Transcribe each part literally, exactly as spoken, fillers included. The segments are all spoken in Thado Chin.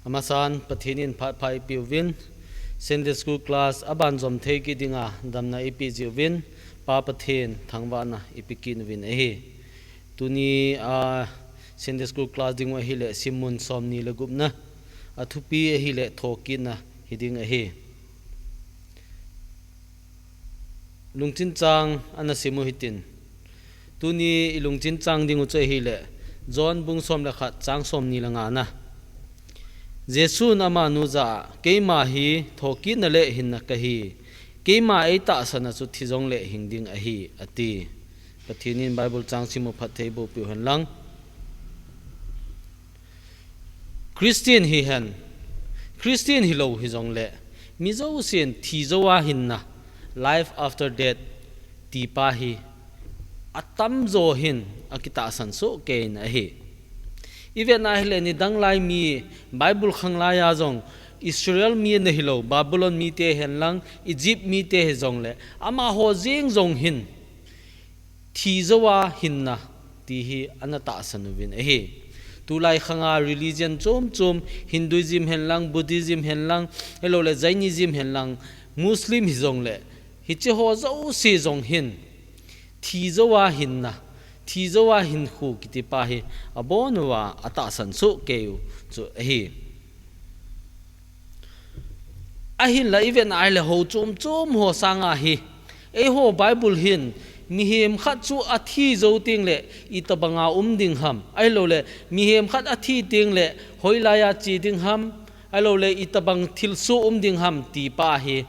Amasan Pathen in phat pha ipi uvin, Sunday School class aban jom thei kit dinga damna ipi jiuvin, Pa Pathen thangvahna ipi kit uvin ahi. Tuni a Sunday School class ding u ahile simmun somni le gupna, athupi ahile thokitna hiding ahi. Lungchin chang ana simu hitin. Tuni i lungchin chang ding u chu ahile, John bung som le khat chang somni le ngana. Jesun amanu jah a, "Keima hi thokitna le hinna kahi. Keima eitahsan a chu thi jongle hing ding ahi," ati. Pathen in Bible chang simu phatthei boh piu hen lang. Christian hihen, Christian hilou hijongle, mi jousen thi jou a hinna, life after death, ti pa hi atamjo hin akitahsan soh kei in ahi. I vetna ahile nidang lai mi Bible khang lai a jong Israel mi ana hilou, Babylon mite hen lang, Egypt mite hijongle, amaho jeng jong hin thi jou a hinna ti hi ana tahsan uvin ahi. Tulai khang a religion chom chom, Hinduism hen lang, Buddhism hen lang, ahilou le Jainism hen lang, Muslim hijongle, hiche ho jouse jong hin thi jou a hinna, thi jou a hinkho kiti pa hi abon uva atahsan soh kei u chu ahi. Ahinla i vetna ahile hou chom chom ho sanga hi, eiho Bible hin mihem khat chu athi jou tengle itobang a um ding ham, ahilou le mihem khat athi tengle hoilai a che ding ham, ahilou le itobang thilsoh um ding ham ti pa hi,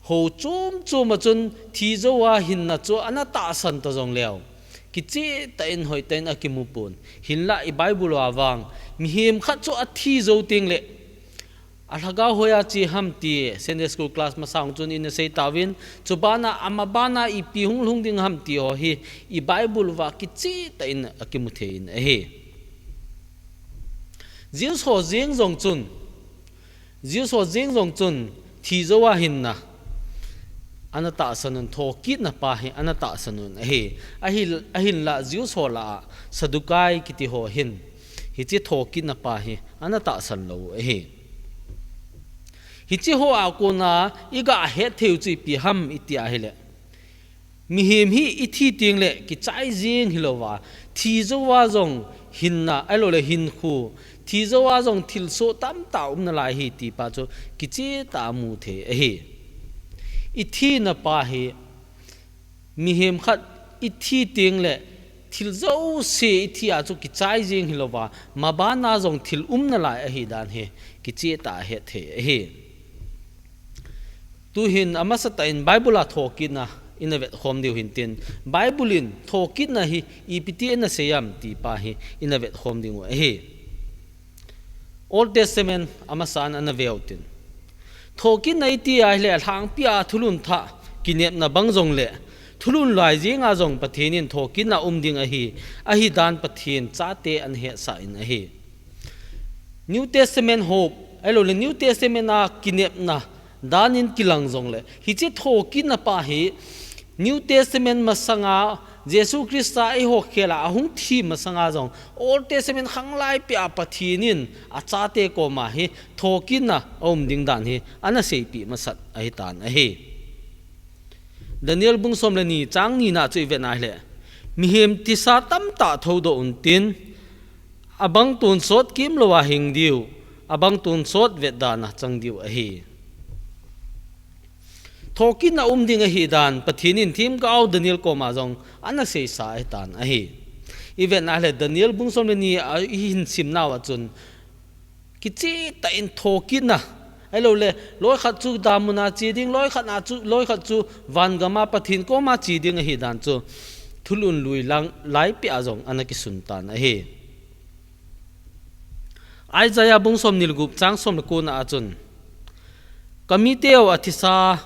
hou chom chom a chun thi jou a hinna chu ana tahsan ta jongleu, kicheh tah in hoitah in akimu pon. Hinla i Bible a vang, mihem khat chu athi jou tengle, alhagao hoiya che ham ti Sunday School class masang chun ina sei tauvin, chubana ama bana ipi hung lhung ding ham ti ho hi, i Bible uva kicheh tah in akimu thei in ahi. Jews ho jeng jong chun, Jews ho jeng jong chun thi jou a hinna ana tahsan un, thokitna pa hi ana tahsan un ahi. Ahi, ahinla Jews ho lah a Sadducee kiti ho hin hiche thokitna pa hi ana tahsan lou u ahi. Hiche ho a kona i ga het thei u chu ipi ham i ti ahile, mihem hi i thi tengle kichai jeng hilouva, thi jou a jong hinna, ahilou le hinkho, thi jou a jong thilsoh tamtah um nalai ahi ti pa chu kicheh tah a mu thei ahi. I thina pa hi, mihem khat i thi tengle thil jouse i thi a chu kichai jeng hilouva, mabana jong thil um nalai ahi dan hi kicheh tah a het thei ahi. Tuhin amasatah in Bible a thokitna ina vetkhom diu hintin, Bible in thokitna hi ipi ti ana sei am ti pa hi ina vetkhom ding u ahi. Old Testament amasan ana ve u tin, thokitna i ti ahile alhangpi a thulhun thah kinepna bang jongle, thulhun lai jeng a jong Pathen in thokitna um ding ahi, ahi dan Pathen chate ana hetsah in ahi. New Testament hope, ahilou le New Testament a kinepna dan in kilang jongle, hiche thokitna pa hi New Testament masanga Jesu Christa eiho khel a ahung thi masanga jong Old Testament khanglai peh a Pathen in achate koma hi thokitna aum ding dan hi ana seipeh masat ahitan ahi. Daniel bung som le ni chang ni na chu i vet na hile, mihem thisa tamtah thoudoh untin, abang tonsot kimlou a hing diu, abang tonsot vetdan a chang diu ahi. Thokitna um ding ahi dan Pathen in themgao Daniel koma jong ana seisa ahitan ahi. I vet na hile Daniel bung som le ni a i hin sim nau a chun, kicheh tah in thokitna, ahilou le, loi khat chu damun a che ding, loi khat na chu, loi khat chu vangam a Pathen koma che ding ahi dan chu, thulhun lui lang lai peh a jong ana kisun tan ahi. Isaiah bung som ni le gup chang som le ko na a chun, Ka miteu athisa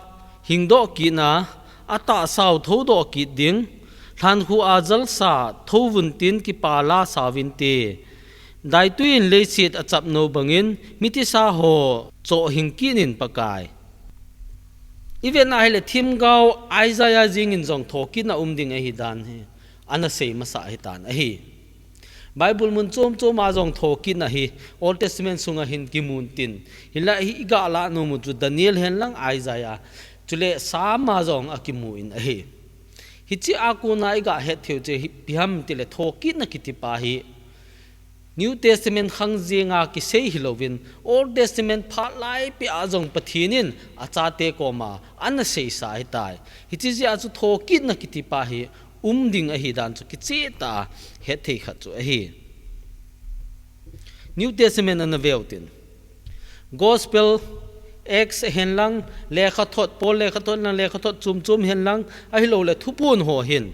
hingdoh kit na, atahsau thoudoh kit ding, lhankhuh a jalsa thouvun tin kipah la sauvinte. Daitui in leiset achap nou bangin, mithisa ho choh hing kit in Pakai. I vet na hile themgao Isaiah jeng in jong thokitna um ding ahi dan hi ana sei masa ahitan ahi. Bible mun chom chom a jong thokitna hi Old Testament sunga hin kimun tin. Hinla hi i ga la nom u chu Daniel hen lang Isaiah. Chule Psalm a jong a kimu in ahi. Hiche a kona i ga het theu chu hi ipi ham tile thokitna kiti pa hi New Testament khang jenga kisei hilouvin Old Testament phat lai pia jong Pathen in a chate koma ana seisa ahitai. Hiche jeh a chu thokitna kiti pa hi um ding ahi dan chu kicheh tah a het thei khat chu ahi. New Testament ana veu tin. Gospel, Acts hen lang, lekhathot, Paul lekhathot lang, lekhathot chom chom hen lang, ahilouleh thuphon ho hin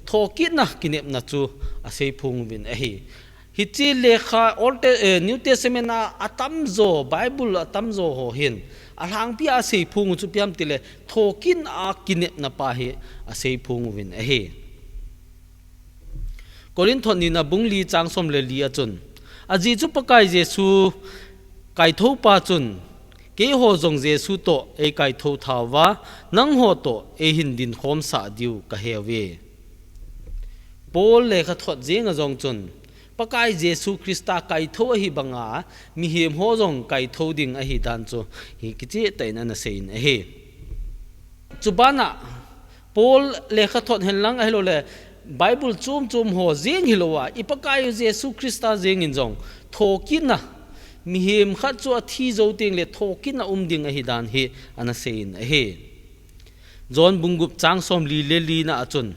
thokitna kinepna chu a seiphong uvin ahi. Hiche lekha Old Te-, eh, New Testament a atamjo, Bible atamjo ho hin a lhangpi a seiphong u chu ipi ham tile thokitna a kinepna pa hi a seiphong uvin ahi. Corinth thot nina bung li chang som le li a chun, ajeh chu Pakai Jesu kaitho pa chun, keiho jong Jesu toh eikaitho tha uva, nangho toh eihin dinkhom sah diu kahe uve. Paul lekhathot jenga jong chun, Pakai Jesu Christa kaitho ahi banga, mihem ho jong kaitho ding ahi dan chu hi kicheh tah in ana seiyin ahi. Chubana Paul lekhathot hen lang ahilouleh Bible chom chom ho jeng hilouva, i Pakai u Jesu Christa jengin jong thokitna, mihem khat chu athi jou tengle thokitna um ding ahi dan hi ana seiyin ahi. John bung gup chang som li le lina a chun,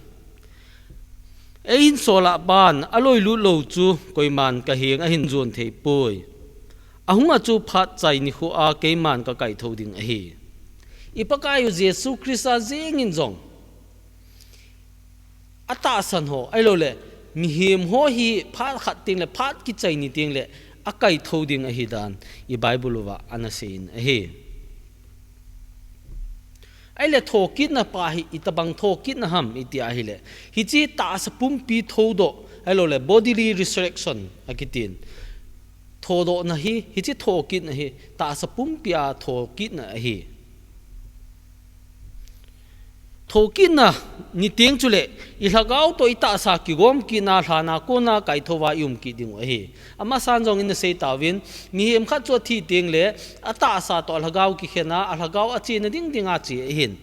eihin sol a pan aloilut lou chu koiman kaheng ahin jon thei poi. Ahunga chu phat chai nikho a keiman kakaitho ding ahi. I Pakai u Jesu Christa jengin jong atahsan ho, ahilouleh mihem ho hi phat khat tengle, phat kichai ni tengle akaitho ding ahi dan i Bible uva ana seiyin ahi. Ahile thokitna pa hi itobang thokitna ham iti ahile, hiche tahsa pumpi thodoh, ahilouleh bodily resurrection akitin. Thodohna hi, hiche thokitna hi tahsa pumpi a thokitna ahi. Thokitna niteng chule, i lhagao toh i tahsa kigom kitna lhana kona kaithouva i um kit dingu ahi. Amasan jong ina sei tauvin, mihem khat chu athi tengle, atahsa toh alhagao kikhen a, alhagao achena ding dinga che ahin.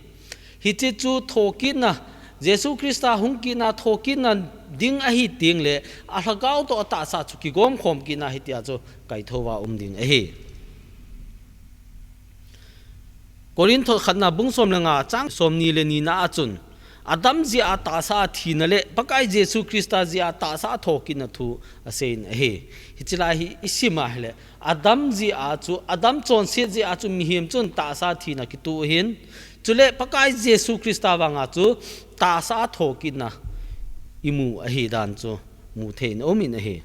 Hiche chu thokitna, Jesu Christa hung kitna thokitna ding ahi tengle, alhagao toh atahsa chu kigom khom kitna hitia chu kaithouva um ding ahi. Corinth thot khatna bung som le nga chang som ni le nina a chun, Adam jeh a tahsa a thina le Pakai Jesu Christa jeh a tahsa a thokitna thu aseiyin ahi. Hiche lai hi i sim ahile, Adam jeh a chu, Adam chonset jeh a chu mihem chun tahsa a thina kitoh ahin, chule Pakai Jesu Christa vanga chu tahsa a thokitna i mu ahi dan chu mu thei in um in ahi.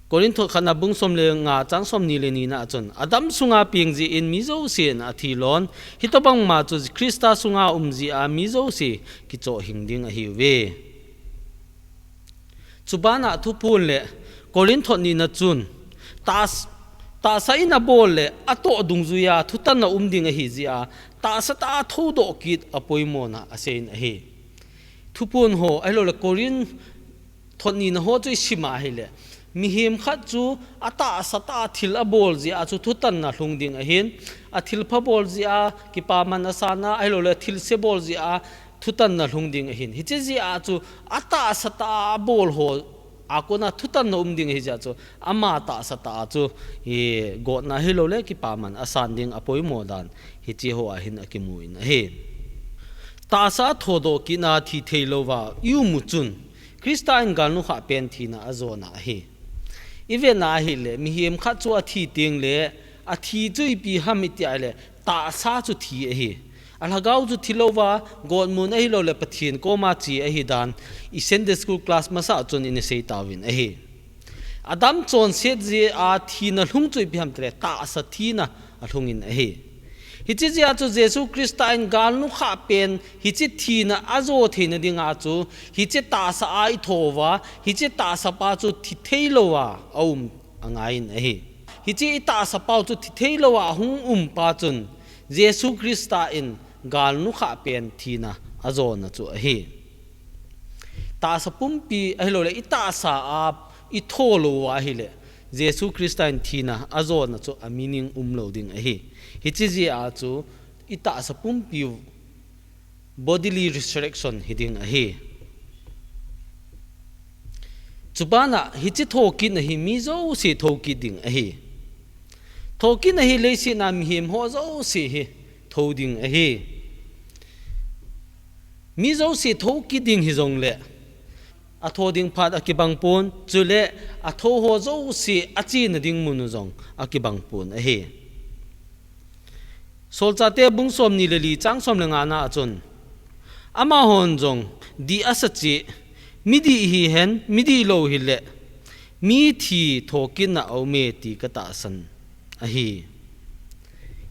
Corinth thot khatna bung som le nga chang som ni le nina a chun, Adam sunga peng jeh in mi jousen athi lon, hitobang ma chu Christa sunga um jeh a mi jouse kichoh hing ding ahiuve. Chubana thuphon le Corinth thot nina chun, tahs-, tahsa in abol le atoh dungjuia thutanna um ding ahi jeh a, tahsa tah a thodoh kit apoimona aseiyin ahi. Thuphon ho, ahilouleh Corinth thot nina ho chu i sim ahile, mihem khat chu atahsa tah a thil abol jeh a chu thutanna lhung ding ahin, athilpha bol jeh a kipaman asan a, ahilouleh thilse bol jeh a thutanna lhung ding ahin. Hiche jeh a chu atahsa tah a abol ho a kona thutanna um ding ahi jeh a chu, ama tahsa tah a chu, hi gotna ahilouleh kipaman asan ding apoimo dan, hiche ho a hin akimu in ahi. Tahsa thodoh kitna thi thei louva i um u chun, Christa in galnukhah pen thina ajona ahi. I vetna ahile, mihem khat chu athi tengle, athi chu ipi ham iti ahile, tahsa chu thi ahi. Alhagao chu thi louva, gotmun ahilouleh Pathen koma che ahi dan, i Sunday school class masa chun ina sei tauvin ahi. Adam chonset jeh a thina lhung chu ipi ham tile, tahsa thina alhungin ahi. Hiche jeh a chu Jesu Christa in galnukhah pen hiche thina ajo theina dinga chu, hiche tahsa a i thouva, hiche tahsa pa chu thi thei louva aum angaiyin ahi. Hiche i tahsa pau chu thi thei louva ahung um pa chun, Jesu Christa in galnukhah pen thina ajona chu ahi. tahsa pumpi ahilouleh i tahsa a i tho lou ahileh, Jesu Christa in thina a jona chu a meaning um lou ding ahi. Hiche jeh a chu i tahsa pumpi u bodily resurrection hi ding ahi. Chubana hiche thokitna hi mi jouse thokit ding ahi. Thokitna hi leiset a mihem ho jouse hi tho ding ahi. Mi jouse thokit ding hijongleh, a tho ding phat a kibang pon, chule a tho ho jouse a chena ding mun u jong a kibang pon ahi. Solchate bung somni le li chang som le nga na a chun, amahon jong dih a sa cheh, midih hihen, midih lou hileh, mithi thokitna a um e ti ka tahsan ahi.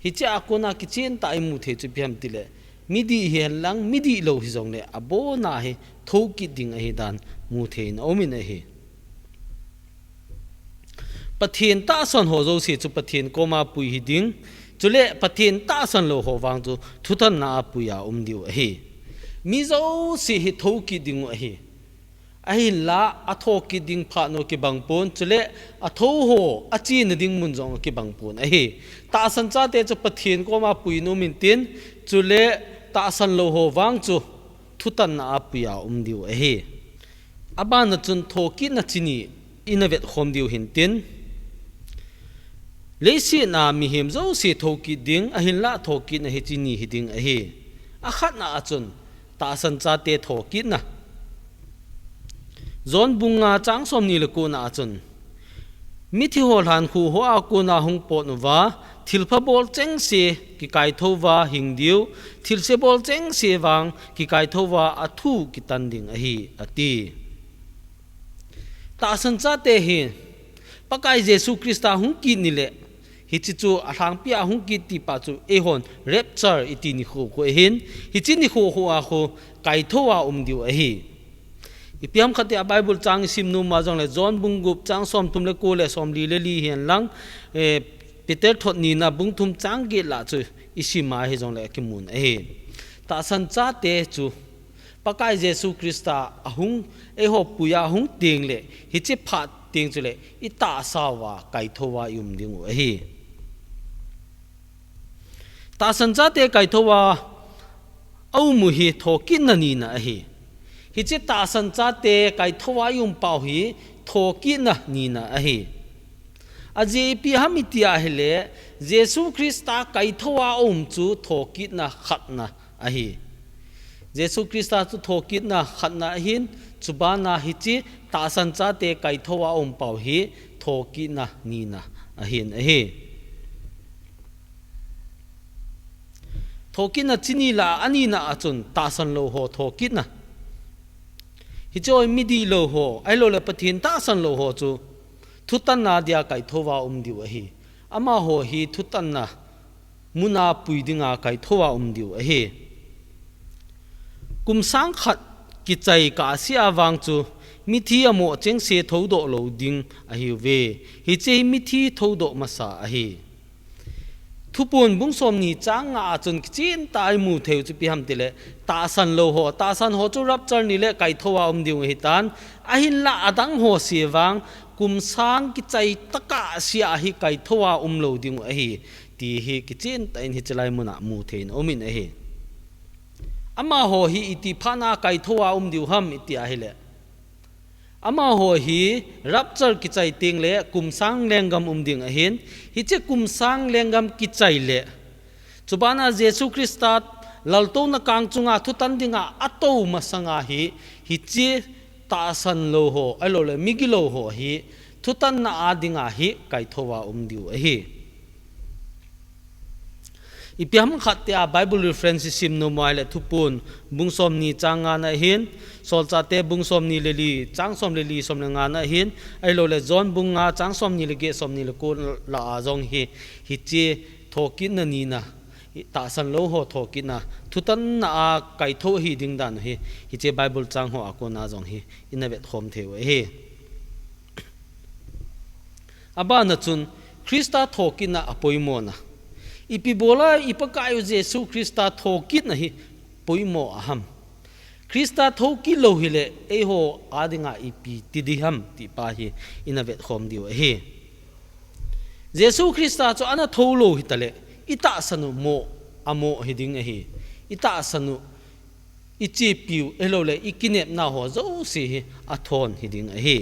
Hiche a kona kichen tah a i mu thei chu ipi ham tileh, midih hihen lang, midih lou hijongleh, abona hi thokit ding ahi dan mu thei in a um in ahi. Pathen tahsan ho jouse chu Pathen koma pui hi ding. Chule Pathen tahsan lou ho vang chu thutanna a pui a um diu ahi. Mi jouse hi thokit ding u ahi. Ahinla a thokit ding phat u kibang pon, chule a tho ho a chena ding mun jong a kibang pon ahi. Tahsan chate chu Pathen koma pui in um intin, chule tahsan lou ho vang chu thutanna a pui a um diu ahi. Abana chun thokitna chi ni i na vet khom diu hintin. Leiset a mihem jouse thokit ding, ahinla thokitna hi chi ni hi ding ahi. A khatna a chun tahsan chate thokitna. John bung nga chang somni le ko na a chun, mithi ho lhankhuh ho a kona hung pot uva, thilpha bol chengse kikaitho uva hing diu, thilse bol chengse vang kikaitho uva a thu kitan ding ahi, a ti. Tahsan chate hi Pakai Jesu Christa hung kit nileh, hiche chu a lhangpi a hung kit ti pa chu eihon rapture i ti nikho khu ahin, hiche nikho khu a khu kaitho a um diu ahi. Ipi ham khat tia Bible chang i sim nom uva jongleh John bung gup chang somthum le ko le somli le li hihen lang, eh, Peter thot nina bung thum chang get lah chu i sim a hijongleh a kimun ahi. Tahsan chate chu Pakai Jesu Christa a hung, eiho pui a hung tengleh, hiche phat teng chuleh i tahsa uva kaitho a i um ding u ahi. Tahsan chate kaitho a a um u hi thokitna nina ahi. Hiche tahsan chate kaitho a i um pau hi thokitna nina ahi. Ajeh ipi ham iti ahileh, Jesu Christa kaitho a a um chu thokitna khatna ahi. Jesu Christa chu thokitna khatna ahin, chubana hiche tahsan chate kaitho a a um pau hi thokitna nina ahin ahi. Thokitna chi ni lah a nina a chun tahsan lou ho thokitna. Hiche midih lou ho, ahilouleh Pathen tahsan lou ho chu thutanna dia kaitho a um diu ahi. Amaho hi thutanna mun a pui dinga kaitho a um diu ahi. Kum sang khat kichai kah sea vang chu mithi amo chengse thoudoh lou ding ahiuve. Hiche hi mithi thoudoh masa ahi. Thuphon bung somni chang nga a chun kichen tah a i mu thei u chu ipi ham tileh, tahsan lou ho, tahsan ho chu rapture nileh kaitho a um ding u ahitan, ahinla adang ho sea vang kum sang kichai tokah sea hi kaitho a um lou ding u ahi, ti hi kichen tah in hiche lai mun a mu thei in a um in ahi. Amaho hi iti phat a kaitho a um diu ham iti ahileh, amaho hi rapture kichai tengleh kum sang lenggam um ding ahin, hiche kum sang lenggam kichai leh, chubana Jesu Christa laltouna kang chunga thutan dinga a tou masanga hi, hiche tahsan lou ho, ahilouleh migilou ho hi thutanna a dinga hi kaitho a um diu ahi. Ipi ham khat tia Bible reference i sim nom uva ahileh Thuphon bung somni chang nga na ahin, Solchate bung somni le li chang som le li, som le nga na ahin, ahilouleh John bung nga chang somni le get, somni le ko lah a jong hi, hiche thokitna nina, tahsan lou ho thokitna, thutanna a kaitho hi ding dan hi, hiche Bible chang ho a kona jong hi i na vet khom thei u ahi. Abana chun Christa thokitna a poimona. Ipi bola i Pakai u Jesu Christa thokitna hi poimo aham? Christa thokit lou hile, eiho adinga ipi ti ding ham ti pa hi ina vetkhom diu ahi. Jesu Christa chu ana tho lou hitale, itahsan u mo, amo hiding ahi. Itahsan u, ichepiu, ahilouleh ikinepna ho jouse hi athon hiding ahi.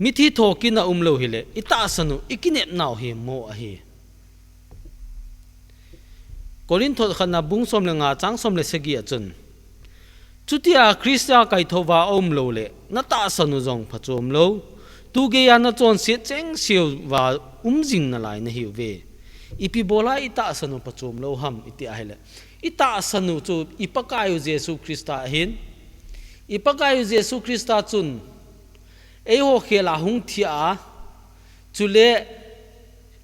Mithi thokitna umlou hile, itahsan u, ikinepna u hi mo ahi. Korinth khatna bung som le nga chang som le sagi a chun, chutia Christa kaithouva aumlou le, natahsan u jong phachom lou, tugeiya nachonset chengseuva umjing nalai nahiuve. Ipi bola itahsan u phachom lou ham iti ahile, itahsan u chu iPakai u Jesu Christa ahin. IPakai u Jesu Christa chun eiho khela hung thia, chule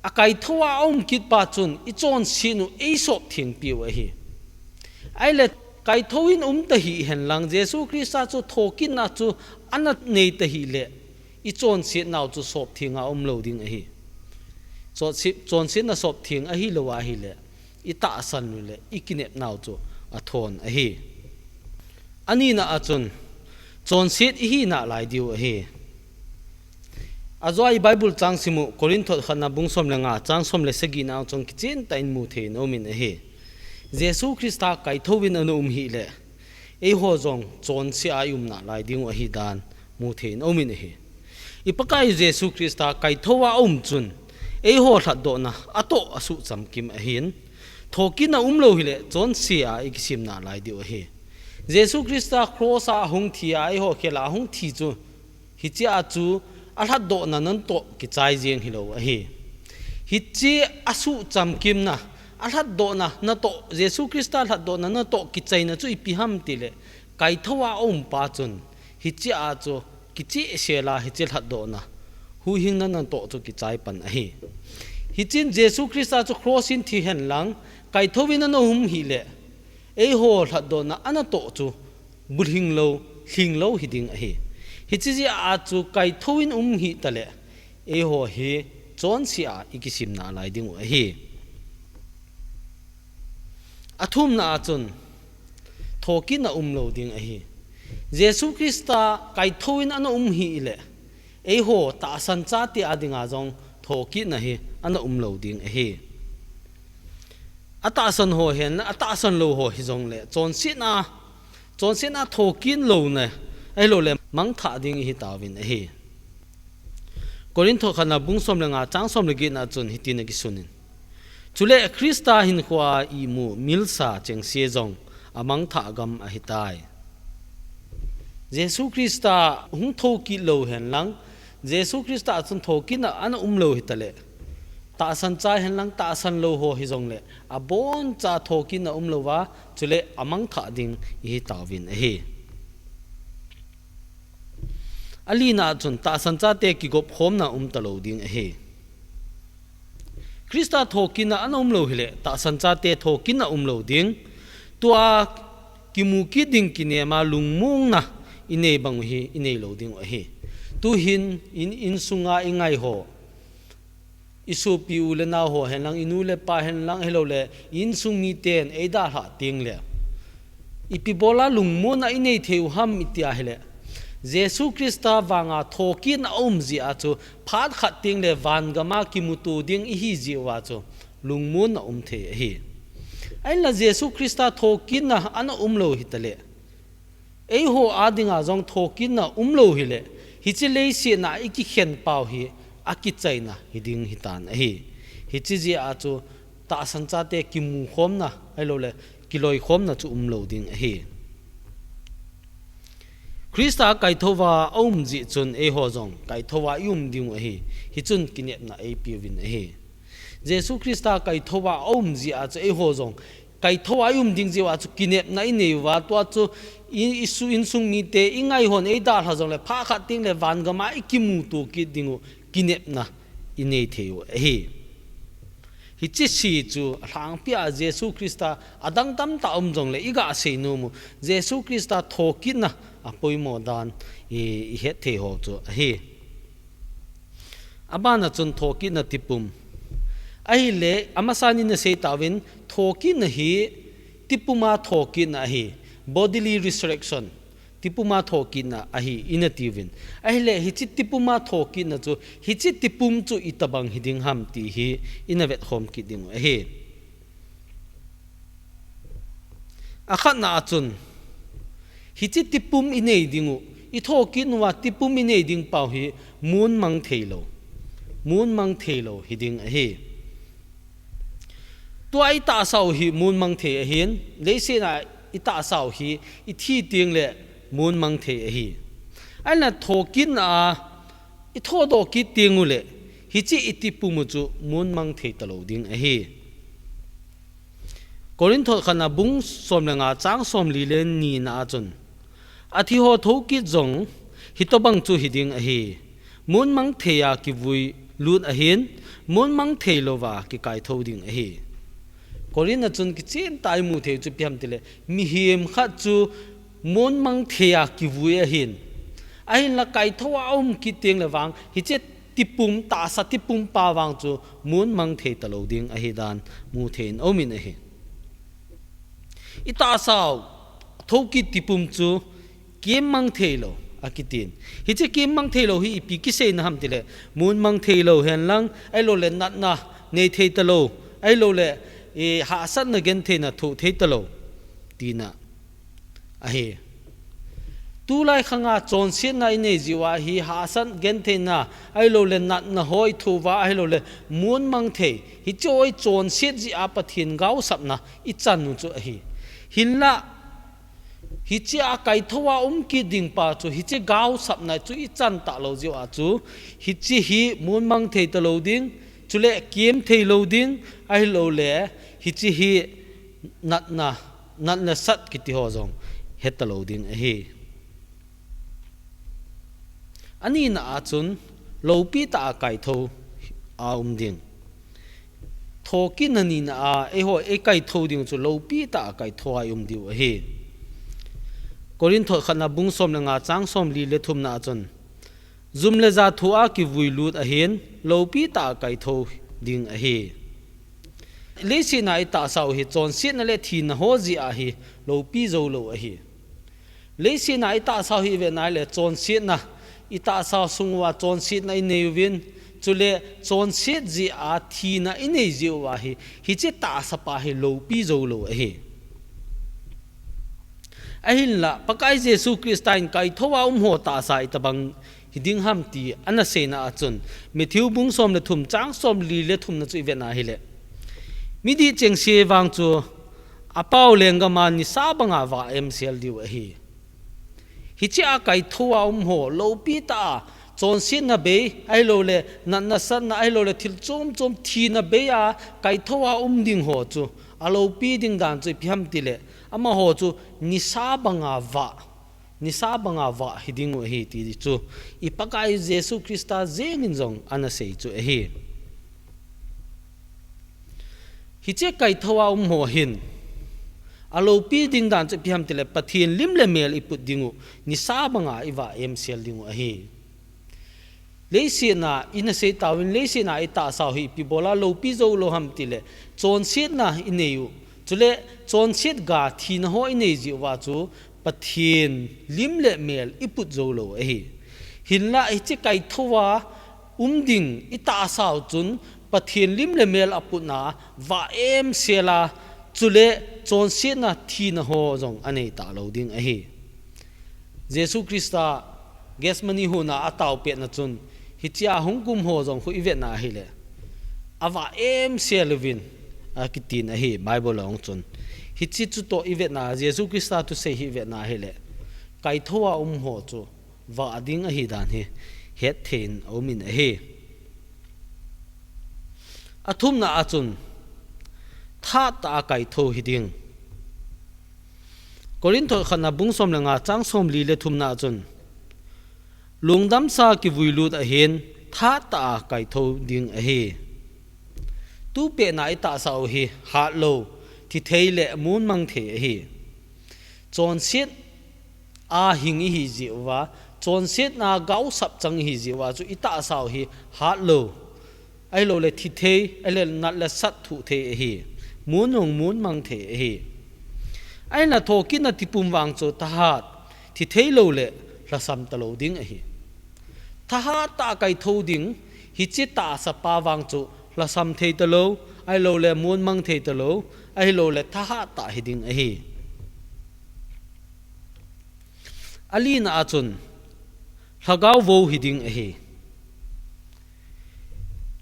akaithouva aum kit pa chun ichonset u eisop thengpiu ahi. Ahile, kaithouvin umta hihen lang, Jesu Christa chu thokitna chu ana neita hile, ichonsetnau chu sop thenga umlou ding ahi. Chonset, chonsetna sop theng ahilou ahile, itahsan u le ikinepnau chu athon ahi. Anina a chun, chonset ihi nalai diu ahi. Ajoa iBible chang simu, Korinth khatna bung som le nga chang som le sagina a chun kichentah in muthei in aumin ahi. Jesu Christa kaithouvin ana um hile, eiho jong chonse a ium nalai diu ahidan muthei in aumin ahi. IPakai Jesu Christa kaithouva aum chun, eiho lhatdohna atoh asuhchamkim ahin, thokitna umlou hile, chonse a ikisim nalai diu ahi. Jesu Christa cross a ahung thia, eiho khela ahung thi chu, hichea chu alhatdohna natoh kichai jeng hilou ahi. Hiche asuhchamkimna, alhatdohna natoh, Jesu Christa lhatdohna natoh kichaina chu ipi ham tile, kaithouva aum pa chun, hichea chu kichehsela hiche lhatdohna, huhhingna natoh chu kichai pan ahi. Hichun Jesu Christa chu cross in thihen lang, kaithouvin ana um hile, eiho lhatdohna anatoh chu bulhing lou, lhing lou hiding ahi. Hiche jeh a chu kaithouvin um hitale, eiho hi chonse a ikisim nalai diu ahi. Athumna a chun, thokitna umlou ding ahi. Jesu Christa kaithouvin ana um hile, eiho tahsan chate adinga jong thokitna hi ana umlou ding ahi. Atahsan ho hen, atahsan lou ho hijongle, chonsetna, chonsetna thokit louna, ahiloule, mangthah ding ihitauvin ahi. Korinth khatna bung som le nga chang som le getna a chun hitin akisunin, chule Christa hinkhoa imu milsa chengse jong amangthah gam ahitai. Jesu Christa hung thokit lou hen lang, Jesu Christa chun thokitna ana umlou hitale, tahsan cha hen lang tahsan lou ho hijongle, aboncha thokitna umlouva, chule amangthah ding ihitauvin ahi. Alina a chun tahsan chate kigopkhomna umtalou ding ahi. Christa thokitna ana umlou hile, tahsan chate thokitna umlou ding. Tua kimu kit ding kinema lungmonna inei bang u hi inei lou ding u ahi. Tuhin in, insunga ingaiho, isopi u le nao ho hen lang, inu le pa hen lang, ahiloule, insung miten eidalhah tengle, ipi bola lungmonna inei thei u ham iti ahile, Jesu Christa vanga thokitna aum jeh a chu, phat khat tengle van gama kimuto ding ihi jeh uva chu, lungmonna um thei ahi. Ahinla Jesu Christa thokitna ana umlou hitale, eiho adinga jong thokitna umlou hile, hiche leiset a ikikhen pau hi akichaina hiding hitan ahi. Hiche jeh a chu tahsan chate kimukhomna, ahiloule, kiloikhomna chu umlou ding ahi. Christa kaithouva aum jeh chun eiho jong kaithouva ium diu ahi. Hichun kinepna eipeuvin ahi. Jesu Christa kaithouva aum jeh a chu eiho jong kaithouva ium ding jeh uva chu kinepna ineiuva, tua chu i, isu, insung mite ingaihon eidalha jongle phat khat tengle van gama ikimuto kit dingu kinepna inei thei u ahi. Hiche se chu alhangpia Jesu Christa adang tamtah um jongle iga seinom u, Jesu Christa thokitna apoimo dan i, ihet thei ho chu ahi. Abana chun thokitna tipum. Ahile, amasan in asei tauvin, thokitna hi tipuma thokitna ahi. bodily resurrection, tipuma thokitna ahi ina tiuvin. Ahile hiche tipuma thokitna chu, hiche tipum chu itobang hiding ham ti hi ina vetkhom kit diu ahi. Akhatna a chun, hiche tipum inei diu, ithokit uva tipum inei ding pau hi mun mang thei lou. Mun mang thei lou hiding ahi. Tua itahsau hi mun mang thei ahin, leiset a itahsau hi ithi teng le mun mang thei ahi. Ahinla thokitna a ithodoh kit teng uleh, hiche itipum u chu mun mang thei talou ding ahi. Korinth khatna bung som le nga chang som li le ni na a chun, athi ho thokit jong hitobang chu hiding ahi. Mun mang thei a kivui lut ahin, mun mang thei louva kikaitho ding ahi. Korinth a chun kichen tah a imu thei chu ipi ham tile, mihem khat chu mun mang thei a kivui ahin. Ahinla kaitho a aum kit teng le vang, hiche tipum, tahsa tipum pa vang chu mun mang thei talou ding ahi dan mu thei in aumin ahi. Itahsau thokit tipum chu kem mang thei lou akitin. Hiche kem mang thei lou hi ipi kiseina ham tile, mun mang thei lou hen lang, ahilouleh natna nei thei talou, ahilouleh, e, hahsatna gentheina thoh thei talou tina ahi. Tulai khanga chonsetna inei jiu a hi hahsat gentheina, ahilouleh natna ho ithoh uva, ahilouleh mun mang thei, hiche ho ichonset jeh a Pathen gaosapna ichan u chu ahi. Hinla, hiche a kaitho a um kit ding pa chu, hiche gaosapna chu ichan talou jiu a chu, hiche hi mun mang thei talou ding, chule kem thei lou ding, ahilouleh, hiche hi natna, nat le sat kiti ho jong he talou ding ahi. Anina a chun, loupi tah a kaitho a um ding. Thokitna nina a, eiho, eikaitho ding chu loupi tah a kaitho a i um diu ahi. Korinth khatna bung som le nga chang som li le thumna a chun, jum le ja thu a kivui lut ahin, loupi tah a kaitho ding ahi. Leiset a itahsau hi chonsetna le thina ho jeh a hi loupi jou lou ahi. Leiset a itahsau hi ivet na le chonsetna, itahsau sung uva chonsetna inei uvin, chule chonset jeh a thina inei jeh uva hi, hiche tahsa pa hi loupi jou lou ahi. Ahinla, Pakai Jesu Christa in kaitho a um ho tahsa itobang hiding ham ti ana seina a chun, Matthew bung som le thum chang som li le thumna chu ivet na hile, midih chengse vang chu apao lenggam a nisa banga vah emsel diu ahi. Hiche a kaitho a um ho, loupi tah a, chonsetna bei, ahilouleh, natna satna, ahilouleh, thil chom chom thina bei a, kaitho a um ding ho chu, aloupi ding dan chu ipi ham tile, amaho chu nisa banga vah, nisa banga vah hiding u ahi ti chu, i Pakai Jesu Christa jeng in jong ana sei chu ahi. Hiche kaitho a um ho hin, aloupi ding dan chu ipi ham tile, Pathen lim le mel iput ding u, nisa banga ivah emsel ding u ahi. Leiset a, ina sei tauvin, leiset a itahsau hi ipi bol a loupi jou lou ham tile, chonsetna inei u, chule chonset ga thina ho inei jeh uva chu, Pathen lim le mel iput jou lou ahi. Hinla hiche kaitho a um ding itahsau chun Pathen lim le mel aputna vah emsel a, chule chonsetna thina ho jong anei talou ding ahi. Jesu Christa Gethsemane hon a atao petna chun, hiche a hung kum ho jong khu ivet na hile, avah emsel uvin, akitin ahi Bible a hung chun. Hiche chu toh ivet na, Jesu Christa thusei hi ivet na hile, kaitho a um ho chu vah ding ahi dan hi hetthei in aumin ahi. Athumna a chun, that tah a kaitho hiding. Korinth khatna bung som le nga chang som li le thumna a chun, lungdamsa kivui lut ahin, that tah a kaitho ding ahi. Tupet a itahsau hi hatlou, thithei le mun mang thei ahi. Chonset a hing ihi jeh uva, chonsetna gaosap chang ihi jeh uva chu itahsau hi hatlou, ahilouleh thithei, ahilouleh nat le sat thoh thei ahi. Mun jong mun mang thei ahi. Ahinla thokitna tipum vang chu thahat, thi thei lou le lhasam talou ding ahi. Thahat tah kaitho ding, hiche tahsa pa vang chu lhasam thei talou, ahilou le monmang thei talou, ahilou le thahat tah hi ding ahi. Alina a chun, lhagao vou hi ding ahi.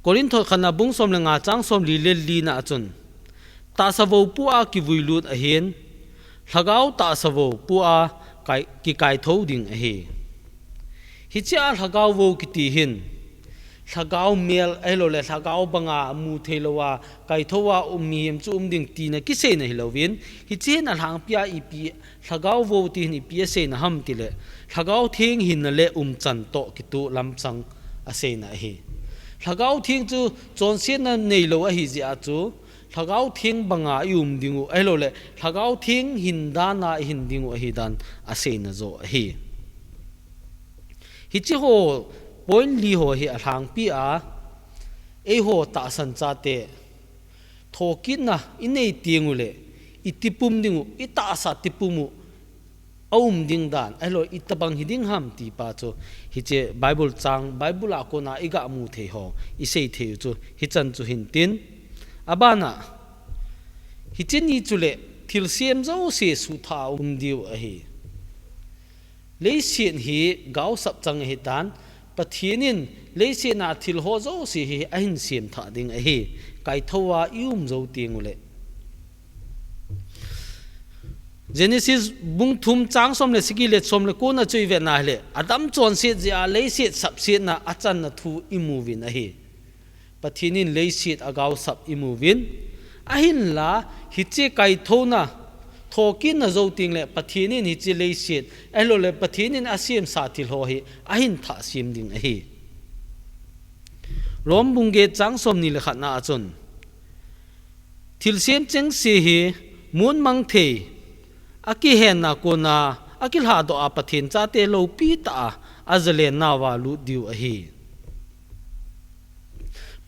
Korinth khatna bung som le nga chang som li le lina a chun, tahsa vou pu a kivui lut ahin, lhagao tahsa vou pu a kai, kikaitho ding ahi. Hiche a lhagao vou kiti hin, lhagao mel ahilou le lhagao banga mu thei lou a, kaitho a um mihem chu um ding tina kiseina hilouvin, hiche hin alhangpi a ipi lhagao vou ti hin ipi aseina ham tile, lhagao theng hinna le umchan toh kitoh lamchang aseina ahi. Lhagao theng chu chonsetna neilou ahi jeh a chu, lhagao theng banga i um ding u, ahilou le, lhagao theng hin dan a i hin ding u ahi dan aseina jo ahi. Hiche ho point li ho hi alhangpi a, eiho tahsan chate, thokitna i nei teng u le, i tipum ding u, i tahsa tipum u, a um ding dan, ahilou, itobang hi ding ham ti pa chu, hiche Bible chang, Bible a kona i ga mu thei ho, i sei thei u chu, hichan chu hin tin. Abana, hiche ni chu le, thilsem jouse suhtha a um diu ahi. Leiset hi gaosap chang ahi tan, Pathen in leiset a thil ho jouse hi ahin sem thah ding ahi, kaitho a i um jou teng u le. Genesis bung thum chang som le sagi le som le ko na chu i vet na hile, Adam chonset jeh a leiset sapsetna achanna thu i mu uvin ahi. Pathen in leiset agaosap i mu uvin. Ahinla, hiche kaithona, thokitna jou teng le Pathen in hiche leiset, ahilou le Pathen in asemsa thil ho hi, ahin thah sem ding ahi. Rom bung get chang som ni le khat na a chun, thilsem chengse hi, monmang thei, akihenna kona, akilhadoh a Pathen chate loupi tah a, azalenna uva lut diu ahi.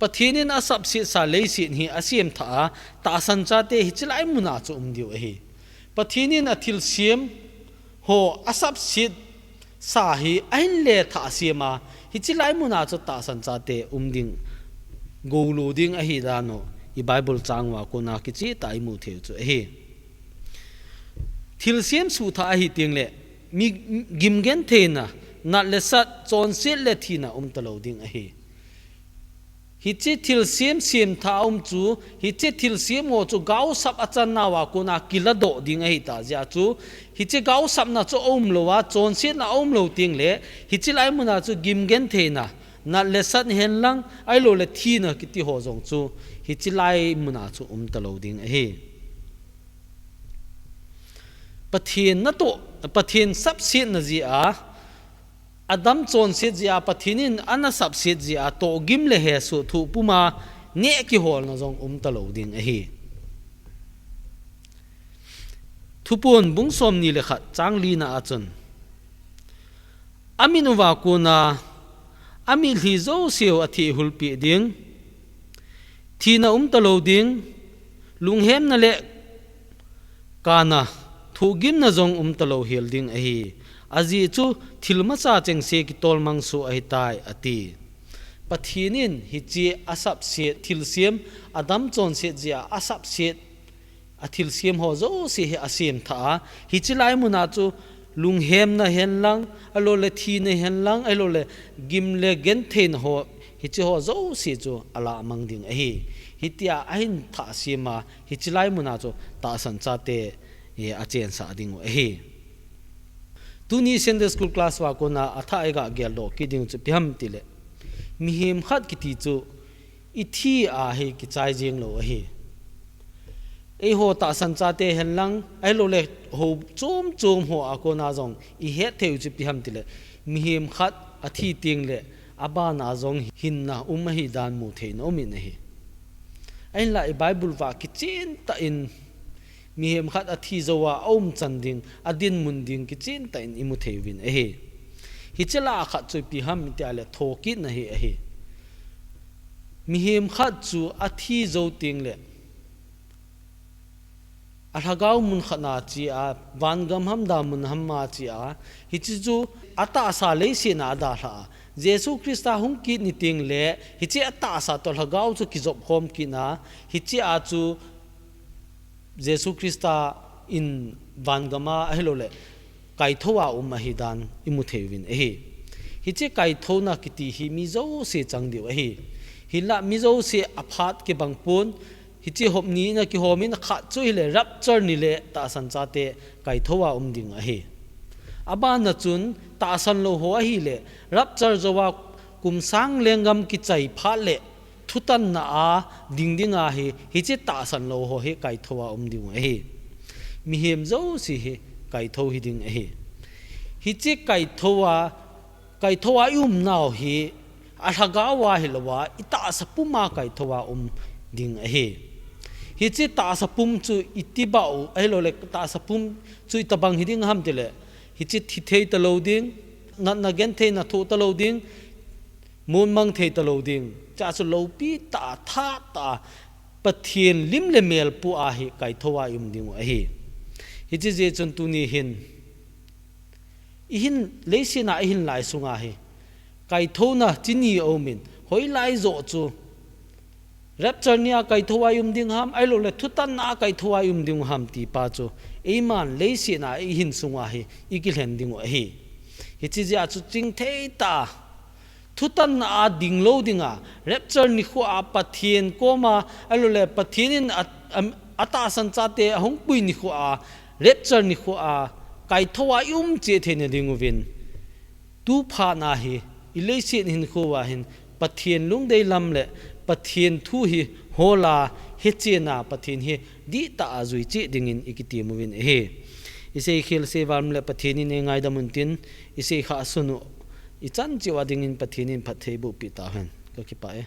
Pathen in asapsetsa leiset hi asem thah a, tahsan chate hiche lai mun a chu um diu ahi. Pathen in athilsem ho asapsetsa hi ahin le thah sem a, hiche lai mun a chu tahsan chate um ding, goulo ding ahi dan u, i Bible chang uva kona kicheh tah a i mu thei u chu ahi. Thilsem suhtha ahi teng le, mi gim gentheina, nat le sat, chonset le thina um talou ding ahi. Hiche thilsem semthah a um chu, hiche thilsem ho chu gaosap achanna uva kona kiladoh ding ahi tah jeh a chu, hiche gaosapna chu aum lou a, chonsetna aum lou teng le, hiche lai mun a chu gim gentheina, nat le sat hen lang, ahilou le thina kiti ho jong chu, hiche lai mun a chu um talou ding ahi. Pathen natoh, Pathen sapsetna jeh a, Adam chonset jeh a, Pathen in ana sapset jeh a, tohgim le hesoh thoh pum a neh kiholna jong um talou ding ahi. Thuphon bung som ni le khat chang li na a chun, amit uva kona, amitlhi jouse u athehulpeh ding, thina um talou ding, lunghemna le kana, thohgimna jong um talou hel ding ahi. Ajeh chu thil masa chengse kitolmang soh ahitai, ati. Pathen in hiche asapset, thilsem, Adam chonset jeh a asapset, athilsem ho jouse hi asem thah a, hiche lai mun a chu lunghemna hen lang, ahilou le thina hen lang, ahilou le gim le gentheina ho, hiche ho jouse chu alamang ding ahi. Hitia ahin thah sem a, hiche lai mun a chu tahsan chate, eh, achensah ding u ahi. Tuni Sunday School class uva kona athah a i ga geldoh kit ding chu ipi ham tile, mihem khat kiti chu i thi a hi kichai jeng lou ahi. Eiho tahsan chate hen lang, ahilou le ho chom chom ho a kona jong i het thei u chu ipi ham tile, mihem khat athi teng le, abana jong hinna um ahi dan mu thei in aum in ahi. Ahinla i Bible uva kichen tah in, mihem khat athi jou a, aumchan ding, adinmun ding kichen tah in i mu thei uvin ahi. Hiche lah a khat chu ipi ham tia le thokitna hi ahi. Mihem khat chu athi jou teng le, a lhagao mun khat na chi a, vangam ham da mun ham ma chi a, hichi chu a tahsa leiset na a dalha a. Jesu Christa hung kit ni ting le, hichi a tahsa to lhagao chu kijop khom kit na, hichi a chu Jesu Christa in vangam a ahilou le, kaitho a um ahi dan i mu thei uvin ahi. Hichi kaithona kiti hi mi jouse chang diu ahi. Hinla mi jouse a phat kibang pon, hichi hop ni na kihom in khat chu hile rapture ni le tahsan chate kaitho a um ding ahi. A ban na chun tahsan lou ho ahile rapture jou a kum sang lenggam kichai phat le thutanna a ding ding ahi, hichi tahsan lou ho hi kaitho a um ding ahi. Mihem jouse hi kaitho hi ding ahi. Hichi kaitho a, kaitho a i um nau hi, a lhagao a hilou a, i tahsa pum a kaitho a um ding ahi. Hichi tahsa pum chu i tibau, ahilou le tahsa pum chu i tabang hi ding ham ti le, hichi thi thei ta lou ding, natna genthei na thoh ta lou ding, mun mang thei ta lou ding. Cha chu loupi ta, tha ta, Pathen lim le mel pu a hi kaitho a i um ding u ahi. Hichi jeh chun tuni hin, i hin leiset na i hin lai sunga hi, kaithona chi ni a um in, hoilai joh chu, rapture ni a kaitho a i um ding ham, ahilou le thutanna a kaitho a i um ding u ham ti pa chu, eiman leiset na i hin sunga hi, i kilhen ding u ahi. Hichi jeh a chu chingthei ta, thutanna a ding lou ding a, rapture nikho a Pathen koma, ahilou le Pathen in a, a, a tahsan chate a hung pui nikho a, rapture nikho a, kaitho a i um cheh theina ding uvin. Tu phat na hi, i leiset hinkho a hin, Pathen lungdei lam le Pathen thu hi hol a, hechen a Pathen hi dihtah a jui cheh dingin i kitem uvin ahi. I seikhel seival le Pathen in ei ngaidam un tin, i seikhah sun u, i chan cheh u a dingin Pathen in phatthei boh peh tauhen. Ka kipah e.